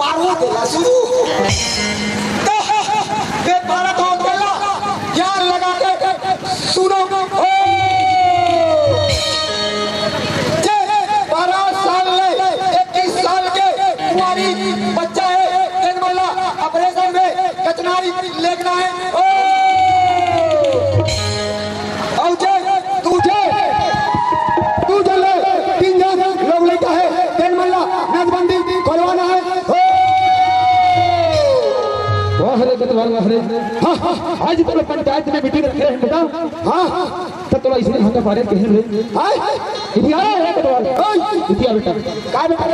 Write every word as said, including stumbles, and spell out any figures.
आरो तेला सुनो। तो बे बारह तो तेला यार लगा के सुनो। ओ! जे बारह साल ले इक्कीस साल के कुंवारी बच्चा हे, तेन मन ला ऑपरेशन में कचनारी लेगना हे। ओ! अउ जे तुझे, तुझे ले तीन झन लोग लइका हे, तेन मन ला नसबंदी खोलवाना हे। ओ! वाह रे कोतवाल, वाह रे। हाँ, हाँ, आज तो लोग पंचायत में मीटिंग रखे रहे बेटा। हाँ, हाँ। त तोला इसने हंगा मारे कहे रे। हाँ? इधर आ रे कोतवाल। ओए! इधर आ बेटा। का बेटा?